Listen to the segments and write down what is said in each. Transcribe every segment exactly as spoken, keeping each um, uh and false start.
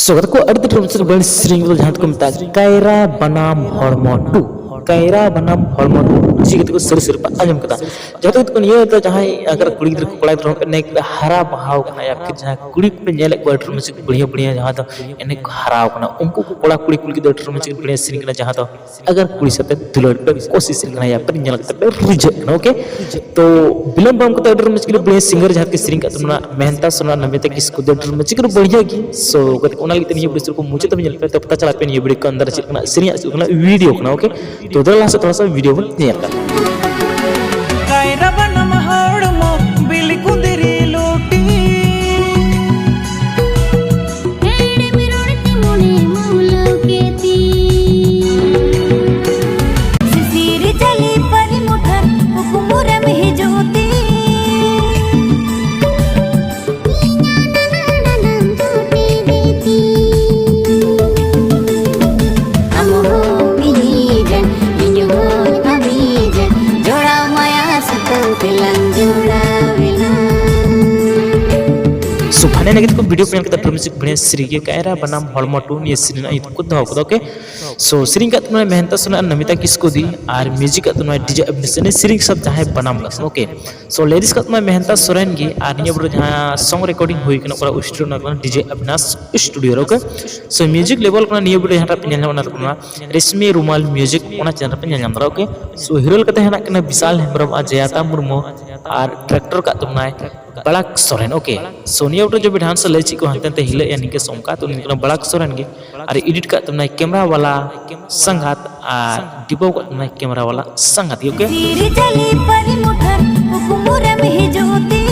ᱥᱚ ᱜᱟᱛᱮ ᱠᱚ, ᱟᱹᱰᱤ ᱫᱤᱱ ᱨᱮ ᱢᱤᱫᱴᱮᱱ ᱥᱤᱨᱤᱧ ᱵᱚᱫᱚᱞ, ᱡᱟᱦᱟᱸ ᱫᱚᱠᱚ ᱢᱮᱛᱟᱜᱼᱟ ᱠᱟᱭᱨᱟ ᱵᱟᱱᱟᱢ ᱦᱚᱲᱢᱚ ᱴᱩ᱾ ᱠᱟᱭᱨᱟ ᱵᱟᱱᱟᱢ ᱦᱚᱲᱢᱚ ᱴᱩ᱾ ᱪᱮᱫ ᱜᱟᱛᱮ ᱠᱚ ᱥᱟᱹᱨᱤ ᱥᱟᱹᱨᱤ ᱯᱮ ᱟᱸᱡᱚᱢ ᱠᱮᱫᱟ? ᱡᱟᱦᱟᱸ ᱫᱚ ᱱᱤᱭᱟᱹ ᱫᱚ ᱡᱟᱦᱟᱸᱭ ᱟᱜᱟᱨ ᱠᱩᱲᱤ ᱜᱤᱫᱽᱨᱟᱹ ᱠᱚ ᱠᱚᱲᱟ ᱜᱤᱫᱽᱨᱟᱹ ᱦᱚᱸ ᱮᱱᱮᱡ ᱦᱟᱨᱟ ᱵᱟᱦᱟᱣ ᱠᱟᱱᱟ, ᱭᱟ ᱯᱷᱤᱨ ᱡᱟᱦᱟᱸᱭ ᱠᱩᱲᱤ ᱠᱚᱯᱮ ᱧᱮᱞᱮᱫ ᱠᱚᱣᱟ ᱟᱹᱰᱤ ᱨᱚᱢᱚᱡᱽ ᱵᱟᱹᱲᱤᱭᱟᱹ ᱵᱟᱹᱲᱤᱭᱟᱹ ᱡᱟᱦᱟᱸ ᱫᱚ ᱮᱱᱮᱡ ᱠᱚ ᱦᱟᱨᱟᱣ ᱠᱟᱱᱟ, ᱩᱱᱠᱩ ᱠᱚ ᱠᱚᱲᱟ ᱠᱩᱲᱤ ᱠᱚ ᱞᱟᱹᱜᱤᱫ ᱫᱚ ᱟᱹᱰᱤ ᱨᱚᱢᱚᱡᱽ ᱵᱟᱹᱲᱤᱭᱟᱹ ᱥᱤᱨᱤᱧ ᱠᱟᱱᱟ, ᱡᱟᱦᱟᱸ ᱫᱚ ᱟᱜᱟᱨ ᱠᱩᱲᱤ ᱥᱟᱛᱮ ᱫᱩᱞᱟᱹᱲ ᱯᱮ ᱠᱳᱥᱤᱥ ᱠᱟᱱᱟ, ᱭᱟ ᱯᱷᱤᱨ ᱧᱮᱞ ᱠᱟᱛᱮ ᱯᱮ ᱨᱤᱡᱷᱟᱹᱜ ᱠᱟᱱᱟ, ᱳᱠᱮ? ᱛᱚ ᱵᱤᱞᱚᱢ ᱵᱟᱝ ᱠᱟᱛᱮ ᱟᱹᱰᱤ ᱨᱚᱢᱚᱡᱽ ᱜᱮ ᱵᱟᱹᱲᱤᱭᱟᱹ ᱥᱤᱝᱜᱟᱨ ᱡᱟᱦᱟᱸ ᱠᱤ ᱥᱮᱨᱮᱧ ᱠᱟᱜ ᱛᱟᱵᱚᱱᱟ ᱢᱮᱦᱱᱛᱟ ᱥᱚᱨᱮᱱ, ᱱᱚᱢᱤᱛᱟ ᱠᱤᱥᱠᱩ ᱫᱚ ᱟᱹᱰᱤ ᱨᱚᱢᱚᱡᱽ ᱜᱮ ᱵᱟᱹᱲᱤᱭᱟᱹ ᱜᱮ᱾ ᱥᱚ ᱜᱟᱛᱮ ᱠᱚ, ᱚᱱᱟ ᱞᱟᱹᱜᱤᱫ ᱛᱮ ᱱᱤᱭᱟᱹ ᱵᱷᱤᱰᱤᱭᱳ ᱠᱚ ᱢᱩᱪᱟᱹᱫ ᱫᱷᱟᱹᱵᱤᱡ ᱧᱮᱞ ᱯᱮ, ᱛᱚ ᱯᱟᱛᱟ ᱪᱟᱞᱟᱜ ᱯᱮ ᱱᱤᱭᱟᱹ ᱵᱷᱤᱰᱤᱭᱳ ᱠᱚ ᱟᱱᱫᱟᱨ ᱪᱮᱫ ᱠᱟᱱᱟ ᱥᱮᱨᱮᱧ ᱟᱜ ᱪᱮᱫ ᱠᱟᱱᱟ ᱵᱷᱤᱰᱤᱭᱳ ᱠᱟᱱᱟ, ᱳᱠᱮ? ᱛᱚ ᱫᱮᱞᱟ ᱞᱟᱦᱟ ᱥᱮᱫ ᱛᱷᱚᱲᱟ ᱥᱟ ᱵᱷᱤᱰᱤᱭᱳ ᱵᱚᱱ ᱧᱮᱞ ᱠᱟᱜ᱾ ᱠᱟᱭᱨᱟ ᱵᱟᱱᱟᱢ ᱦᱚᱲᱢᱚ ᱵᱤᱞᱤ ᱠᱩᱸᱫᱽᱨᱤ ᱞᱩᱴᱤ᱾ ᱮᱲᱮᱢ ᱨᱚᱲ ᱛᱮ ᱢᱚᱱᱮ ᱢᱟᱹᱣᱞᱟᱹᱣ ᱠᱮᱫ ᱛᱤᱧ᱾ ᱥᱤᱥᱤᱨ ᱡᱟᱹᱞᱤ ᱯᱟᱨᱤ ᱢᱩᱴᱷᱟᱹᱱ ᱠᱩᱠᱢᱩ ᱨᱮᱢ ᱦᱤᱡᱩᱜ ᱛᱤᱧ᱾ ᱤᱧᱟᱜ ᱱᱟᱱᱟ ᱱᱟᱱᱟᱢ ᱡᱩᱴᱤ ᱵᱤᱛᱤ᱾ ᱟᱢ ᱦᱚᱸ ᱢᱤᱫ ᱡᱟᱝ, ᱤᱧ ᱦᱚᱸ ᱢᱤᱫ ᱡᱟᱝ, ᱡᱚᱲᱟᱣ ᱢᱟᱭᱟ ᱥᱩᱛᱟᱹᱢ ᱛᱮᱞᱟᱝ ᱡᱚᱲᱟᱣ ᱮᱱᱟ᱾ ᱥᱚ ᱯᱷᱟᱭᱱᱟᱞ ᱞᱟᱹᱜᱤᱫ ᱠᱚ ᱵᱷᱤᱰᱤᱭᱳ ᱯᱮ ᱧᱮᱞ ᱠᱮᱫᱟ, ᱰᱨᱟᱢᱟ ᱢᱤᱣᱡᱤᱠ ᱵᱷᱤᱰᱤᱭᱳ ᱥᱮᱨᱮᱧ ᱜᱮ ᱠᱟᱭᱨᱟ ᱵᱟᱱᱟᱢ ᱦᱚᱲᱢᱚ ᱴᱩ ᱱᱤᱭᱟᱹ ᱥᱮᱨᱮᱧ ᱨᱮᱱᱟᱜ ᱧᱩᱛᱩᱢ ᱠᱚ ᱫᱚᱦᱚ ᱠᱟᱫᱟ, ᱳᱠᱮ? ᱥᱚ ᱥᱮᱨᱮᱧ ᱠᱟᱜ ᱛᱟᱵᱚᱱᱟᱭ ᱢᱮᱦᱱᱛᱟ ᱥᱚᱨᱮᱱ ᱟᱨ ᱱᱚᱢᱤᱛᱟ ᱠᱤᱥᱠᱩ ᱫᱤ, ᱟᱨ ᱢᱤᱣᱡᱤᱠ ᱠᱟᱜ ᱛᱟᱵᱚᱱᱟᱭ ᱰᱤᱡᱮ ᱚᱵᱷᱤᱱᱟᱥ, ᱥᱮᱨᱮᱧ ᱥᱟᱵ ᱡᱟᱦᱟᱸᱭ ᱵᱟᱱᱟᱢ ᱠᱟᱜ ᱛᱟᱵᱚᱱᱟ, ᱳᱠᱮ? ᱥᱚ ᱞᱤᱨᱤᱠᱥ ᱠᱟᱜ ᱛᱟᱵᱚᱱᱟᱭ ᱢᱮᱦᱱᱛᱟ ᱥᱚᱨᱮᱱ ᱜᱮ, ᱟᱨ ᱱᱤᱭᱟᱹ ᱵᱚᱞᱮ ᱡᱟᱦᱟᱸ ᱥᱚᱝ ᱨᱮᱠᱚᱨᱰᱤᱝ ᱦᱩᱭ ᱠᱟᱱᱟ ᱚᱠᱟ ᱥᱴᱩᱰᱤᱭᱳ ᱨᱮ, ᱚᱱᱟ ᱠᱟᱱᱟ ᱰᱤᱡᱮ ᱚᱵᱷᱤᱱᱟᱥ ᱥᱴᱩᱰᱤᱭᱳ ᱨᱮ, ᱳᱠᱮ? ᱥᱚ ᱢᱤᱣᱡᱤᱠ ᱞᱮᱵᱮᱞ ᱠᱟᱱᱟ ᱱᱤᱭᱟᱹ ᱵᱚᱞᱮ ᱡᱟᱦᱟᱸᱴᱟᱜ ᱯᱮ ᱧᱮᱞ ᱧᱟᱢᱟ, ᱚᱱᱟ ᱫᱚ ᱠᱟᱱᱟ ᱨᱮᱥᱢᱤ ᱨᱩᱢᱟᱞ ᱢᱤᱣᱡᱤᱠ, ᱚᱱᱟ ᱪᱮᱱᱮᱞ ᱨᱮᱯᱮ ᱧᱮᱞ ᱧᱟᱢ ᱫᱟᱲᱮᱭᱟᱜᱼᱟ, ᱳᱠᱮ? ᱥᱚ ᱦᱤᱨᱳ ᱞᱮᱠᱟᱛᱮ ᱦᱮᱱᱟᱜ ᱠᱤᱱᱟ ᱵᱤᱥᱟᱞ ᱦᱮᱢᱵᱨᱚᱢ ᱟᱨ ᱡᱚᱭᱟᱛᱟ ᱢᱩᱨᱢᱩ, ᱟᱨ ᱰᱟᱭᱨᱮᱠᱴᱚᱨ ᱠᱟᱜ ᱛᱟᱵᱚᱱᱟᱭ ᱵᱟᱲᱟᱠ ᱥᱚᱨᱮᱱ, ᱳᱠᱮ? ᱥᱚ ᱱᱤᱭᱟᱹ ᱵᱚᱞᱮ ᱡᱚᱵ ᱰᱟᱱᱥ ᱞᱟᱹᱭ ᱪᱮᱫ ᱠᱚ ᱦᱟᱱᱛᱮ ᱱᱟᱛᱮ ᱦᱤᱞᱟᱹᱜ ᱮᱱ ᱱᱤᱝᱠᱟᱹ ᱥᱚᱝᱠᱟ, ᱛᱚ ᱩᱱᱤ ᱫᱚ ᱠᱟᱱᱟ ᱵᱟᱲᱟᱠ ᱥᱚᱨᱮᱱ ᱜᱮ, ᱟᱨ ᱮᱰᱤᱴ ᱠᱟᱜ ᱛᱟᱵᱚᱱᱟᱭ ᱠᱮᱢᱨᱟ ᱵᱟᱞᱟ ᱥᱟᱝᱜᱟᱛ, ᱟᱨ ᱰᱤᱵᱟᱹᱣ ᱠᱟᱜ ᱛᱟᱵᱚᱱᱟᱭ ᱠᱮᱢᱨᱟ ᱵᱟᱞᱟ ᱥᱟᱝᱜᱟᱛ ᱜᱮ, ᱳᱠᱮ? ᱛᱤᱨᱮ ᱡᱟᱹᱞᱤ ᱯᱟᱨᱤ ᱢᱩᱴᱷᱟᱹᱱ ᱠᱩᱠᱢᱩ ᱨᱮᱢ ᱦᱤᱡᱩᱜ ᱛᱤᱧ᱾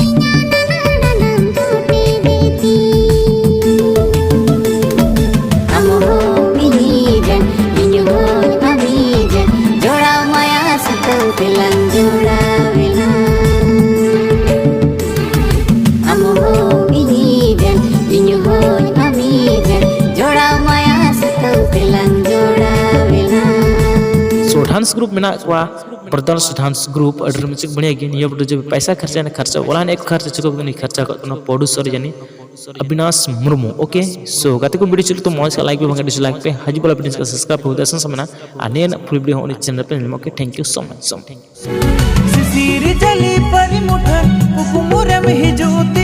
ᱤᱧᱟᱜ ᱱᱟᱱᱟ ᱱᱟᱱᱟᱢ ᱡᱩᱴᱤ ᱵᱤᱛᱤ᱾ ᱟᱢ ᱦᱚᱸ ᱢᱤᱫ ᱡᱟᱝ, ᱤᱧ ᱦᱚᱸ ᱢᱤᱫ ᱡᱟᱝ, ᱡᱚᱲᱟᱣ ᱢᱟᱭᱟ ᱥᱩᱛᱟᱹᱢ ᱛᱮᱞᱟᱝ ᱡᱚᱲᱟᱣ ᱮᱱᱟ᱾ ᱟᱢ ᱦᱚᱸ ᱢᱤᱫ ᱡᱟᱝ, ᱤᱧ ᱦᱚᱸ ᱢᱤᱫ ᱡᱟᱝ, ᱡᱚᱲᱟᱣ ᱢᱟᱭᱟ ᱥᱩᱛᱟᱹᱢ ᱛᱮᱞᱟᱝ ᱡᱚᱲᱟᱣ ᱮᱱᱟ᱾ ᱥᱚ ᱰᱟᱱᱥ ᱜᱨᱩᱯ ᱢᱮᱱᱟᱜ ᱠᱚᱣᱟ ᱵᱨᱟᱫᱟᱨᱥ ᱰᱟᱱᱥ ᱜᱨᱩᱯ ᱟᱹᱰᱤ ᱨᱚᱢᱚᱡᱽ ᱵᱟᱹᱲᱤᱭᱟ ᱜᱮ᱾ ᱱᱤᱭᱟᱹ ᱵᱷᱤᱰᱤᱭᱳ ᱡᱮ ᱯᱟᱭᱥᱟ ᱠᱷᱚᱨᱪᱟ ᱱᱟ ᱠᱷᱚᱨᱪᱟ ᱚᱞᱟ ᱱᱮ ᱠᱷᱚᱨᱪᱟ ᱪᱩᱠᱟᱹ ᱵᱚᱫᱚ ᱱᱤ ᱠᱷᱚᱨᱪᱟ ᱠᱚ ᱠᱟᱱᱟ ᱯᱨᱚᱰᱭᱩᱥᱟᱨ ᱡᱟᱹᱱᱤ ᱚᱵᱤᱱᱟᱥ ᱢᱩᱨᱢᱩ᱾ ᱳᱠᱮ, ᱥᱳ ᱜᱟᱛᱮ ᱠᱚ ᱵᱷᱤᱰᱤᱭᱳ ᱪᱮᱫ ᱞᱮᱠᱟ ᱢᱚᱡᱽ ᱠᱷᱟᱱ ᱞᱟᱭᱤᱠ ᱯᱮ, ᱵᱟᱝᱠᱷᱟᱱ ᱰᱤᱥᱞᱟᱭᱤᱠ ᱯᱮ᱾ ᱦᱟᱡᱩᱜ ᱵᱟᱞᱟ ᱵᱷᱤᱰᱤᱭᱳ ᱪᱮᱫ ᱞᱮᱠᱟ ᱥᱟᱵᱥᱠᱨᱟᱭᱤᱵ ᱯᱮ, ᱩᱫᱟᱥ ᱥᱟᱢᱟᱱᱟ ᱟᱨ ᱱᱤᱭᱟᱹ ᱯᱷᱩᱞ ᱵᱷᱤᱰᱤᱭᱳ ᱦᱚᱸ ᱩᱱᱤ ᱪᱮᱱᱮᱞ ᱯᱮ ᱧᱟᱢᱟ᱾ ᱳᱠᱮ, ᱛᱷᱮᱝᱠ ᱭᱩ ᱥᱳ ᱢᱟᱪ, ᱥᱳ ᱢᱟᱪ᱾ ᱥᱤᱥᱤᱨ ᱡᱟᱹᱞᱤ ᱯᱟᱹᱨᱤ ᱢᱩᱴᱷᱟᱹᱱ ᱠᱩᱠᱢᱩ ᱨᱮᱢ ᱦᱤᱡᱩᱜ